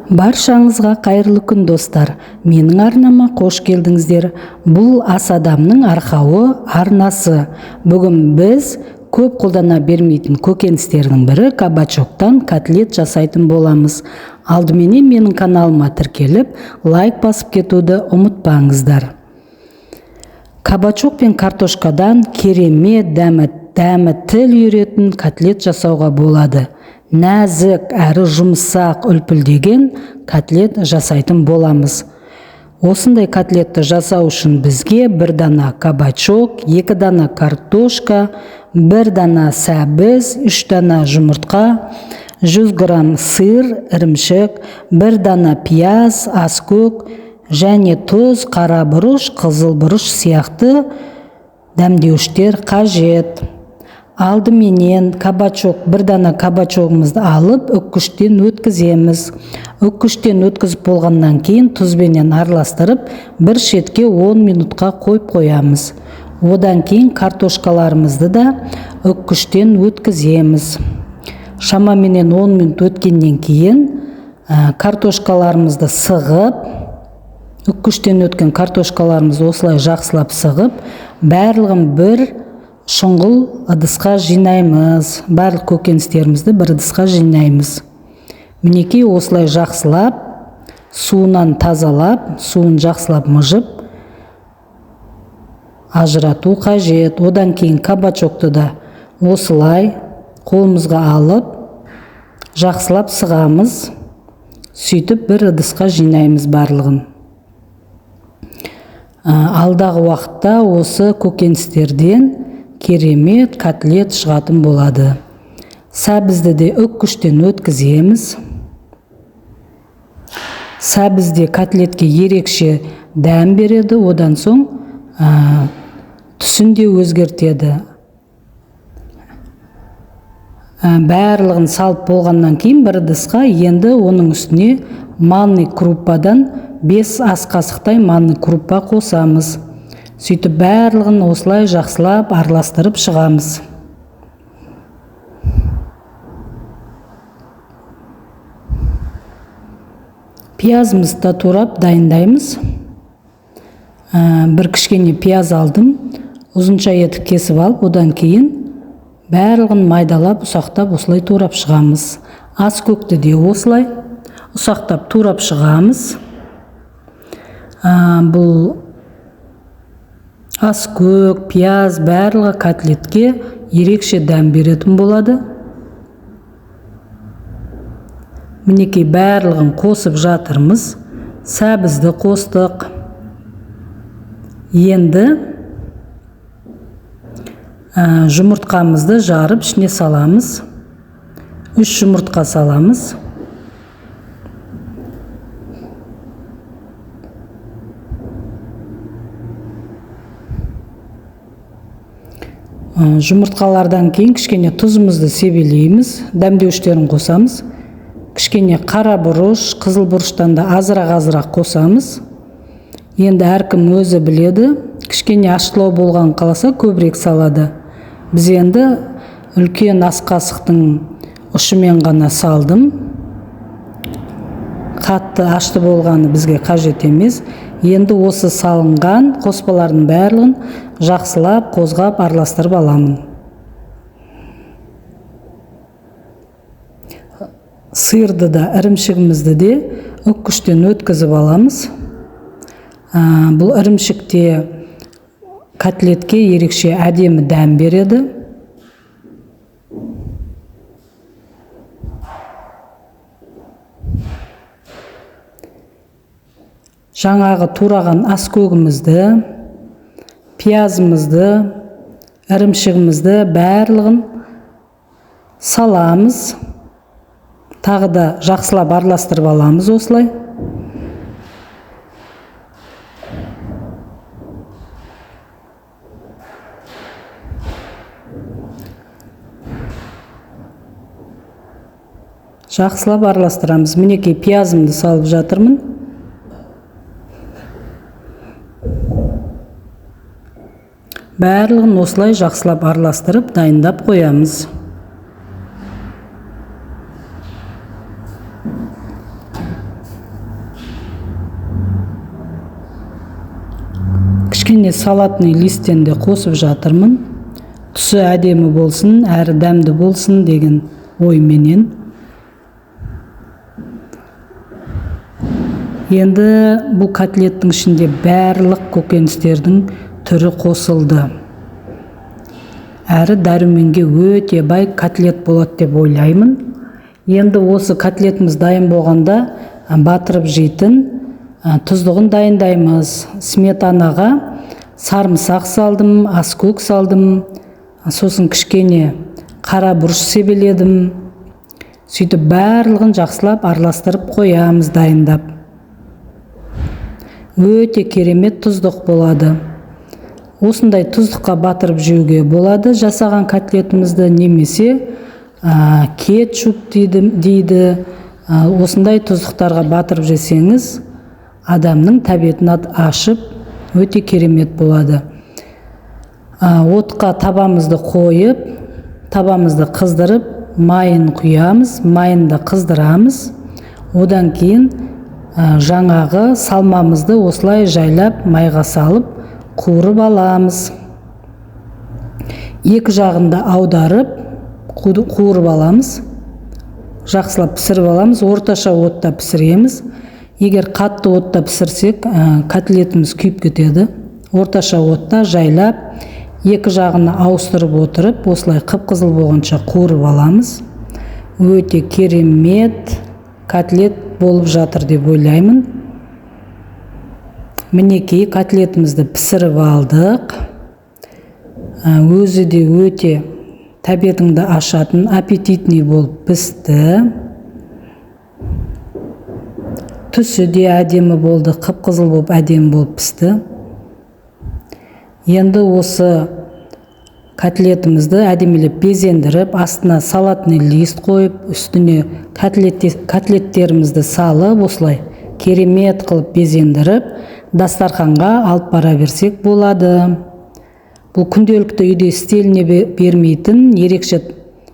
Баршаңызға қайырлы күн, достар! Менің арнама қош келдіңіздер. Бұл Ас адамның арқауы арнасы. Бүгін біз көп қолдана бермейтін көкөністердің бірі кабачоктан котлет жасайтын боламыз. Алдыменен менің каналыма тіркеліп, лайк басып кетуді ұмытпаңыздар. Кабачок пен картошкадан керемет дәмі тіл үйіретін котлет жасауға болады. Нәзік әрі жұмсақ үлпілдеген котлет жасайтын боламыз. Осындай котлетті жасау үшін бізге 1 дана кабачок, 2 дана картошка, 1 дана сәбіз, 3 дана жұмыртқа, 100 грамм сыр, ірімшік, 1 дана пияз, аскөк және тұз, қара бұрыш, қызыл бұрыш сияқты дәмдеуіштер қажет. Алдыменен 1 дана кабачогымызды алып, үккіштен өткіземіз. Үккіштен өткізіп болғаннан кейін тұзбенен араластырып, бір шетке 10 минутқа қойып қоямыз. Одан кейін картошкаларымызды да үккіштен өткіземіз. Шамаменен 10 минут өткеннен кейін, картошкаларымызды сығып, үккіштен өткен картошкаларымызды осылай жақсылап сығып, барлығын бір шұңғыл ыдысқа жинаймыз. Барлық көкөністерімізді бір ыдысқа жинаймыз. Мінекей осылай жақсылап суынан тазалап, суын жақсылап мыжып ажырату қажет. Одан кейін кабачокты да осылай қолымызға алып жақсылап сығамыз. Сөйтіп бір ыдысқа жинаймыз барлығын. Алдағы уақытта осы көкөністерден керемет котлет шығатын болады. Сәбізді де үккіштен өткіземіз. Сәбіз де котлетке ерекше дәм береді, одан соң, түсін де өзгертеді. Барлығын салып болғаннан кейін бір ыдысқа енді оның үстіне манный крупадан 5 ас қасықтай манный крупа қосамыз. Сөйтіп барлығын осылай жақсылап араластырып шығамыз. Пиязымызды да турап дайындаймыз. Бір кішкене пияз алдым, ұзынша етіп кесіп алып, одан кейін барлығын майдалап, ұсақтап осылай турап шығамыз. Ас көкті де осылай ұсақтап турап шығамыз. Бұл ас көк, пияз барлығы котлетке ерекше дәм беретін болады. Мінекей барлығын қосып жатырмыз. Сәбізді қостық. Енді, жұмыртқамызды жарып ішіне саламыз. 3 жұмыртқа саламыз. Жұмыртқалардан кейін кішкене тұзымызды себелейміз, дәмдеуіштерін қосамыз. Кішкене қара бұрыш, қызыл бұрыштан да азырақ-азырақ қосамыз. Енді әркім өзі біледі, кішкене аштылау болған қаласа көбірек салады. Біз енді үлкен ас қасықтың ұшымен ғана салдым. Қатты ашты болғаны бізге қажет емес. Енді осы салынған қоспалардың барлығын жақсылап қозғап араластырып аламын. Сырды да, ірімшігімізді де үккіштен өткізіп аламыз. Бұл ірімшік те котлетке ерекше әдемі дәм береді. Жаңағы тураған ас көгімізді, пиязымызды, ірімшігімізді барлығын саламыз. Тағы да жақсылап араластырып аламыз осылай. Жақсылап араластырамыз. Мінекей пиязымды салып жатырмын. Барлығын осылай жақсылап араластырып дайындап қоямыз. Кішкене салатный листтен де қосып жатырмын. Түсі әдемі болсын, әрі дәмді болсын деген ойменен. Енді бұл котлеттің ішінде барлық көкөністердің түрі қосылды. Әрі дәруменге өте бай котлет болады деп ойлаймын. Енді осы котлетіміз дайын болғанда батырып жейтін тұздығын дайындаймыз. Сметанаға сарымсақ салдым, аскөк салдым, сосын кішкене қара бұрыш себеледім. Сөйтіп барлығын жақсылап араластырып қоямыз дайындап. Өте керемет тұздық болады. Осындай тұздыққа батырып жеуге болады жасаған котлетімізді, немесе кетчуп дейді. Осындай тұздықтарға батырып жесеңіз, адамның тәбетін ашып, өте керемет болады. Отқа табамызды қойып, табамызды қыздырып, майын құямыз, майын да қыздырамыз. Одан кейін жаңағы салмамызды осылай жайлап майға салып қуырып аламыз. Екі жағын да аударып қуырып аламыз. Жақсылап пісіріп аламыз. Орташа отта пісіреміз. Егер қатты отта пісірсек, котлетіміз күйіп кетеді. Орташа отта жайлап екі жағына ауыстырып отырып, осылай қып-қызыл болғанша қуырып аламыз. Өте керемет котлет болып жатыр деп ойлаймын. Мінекей, котлетімізді пісіріп алдық. Өзі де өте тәбетіңді ашатын, аппетитный болып пісті. Түсі де әдемі болды, қып-қызыл болып әдемі болып пісті. Енді осы котлетімізді әдемілеп безендіріп, астына салатный лист қойып, үстіне котлеттерімізді салып, осылай керемет қылып безендіріп, дастарханға алып бара берсек болады. Бұл күнделікті үйде істеліне бермейтін ерекше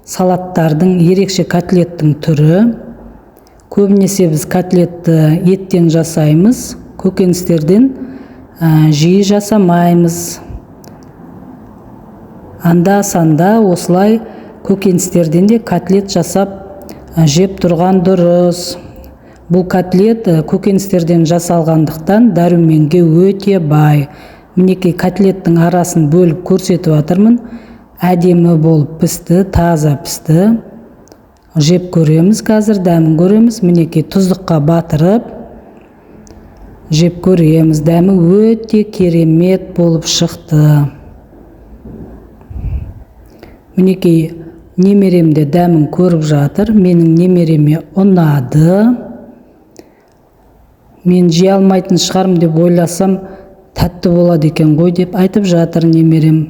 салаттардың, ерекше котлеттің түрі. Көбінесе біз котлетті еттен жасаймыз, көкөністерден жиі жасамаймыз. Анда-санда осылай көкөністерден де котлет жасап жеп тұрған дұрыс. Бұл котлет көкөністерден жасалғандықтан дәруменге өте бай. Мінекей, котлеттің арасын бөліп көрсетіп жатырмын. Әдемі болып пісті, таза пісті. Жеп көреміз қазір, дәмін көреміз. Мінекей, тұздыққа батырып жеп көреміз. Дәмі өте керемет болып шықты. Мінекей, немерем де дәмін көріп жатыр. Менің немереме ұнады. Мен жей алмайтын шығармын деп ойласам, тәтті болады екен ғой деп айтып жатыр немерем.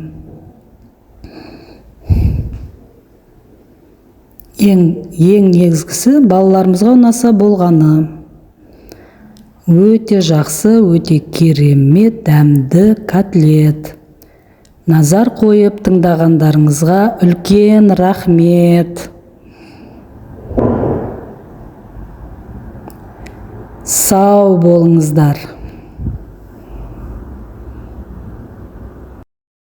Ең негізгісі балаларымызға ұнаса болғаны. Өте жақсы, өте керемет дәмді котлет. Назар қойып тыңдағандарыңызға үлкен рахмет. Сау болыңыздар.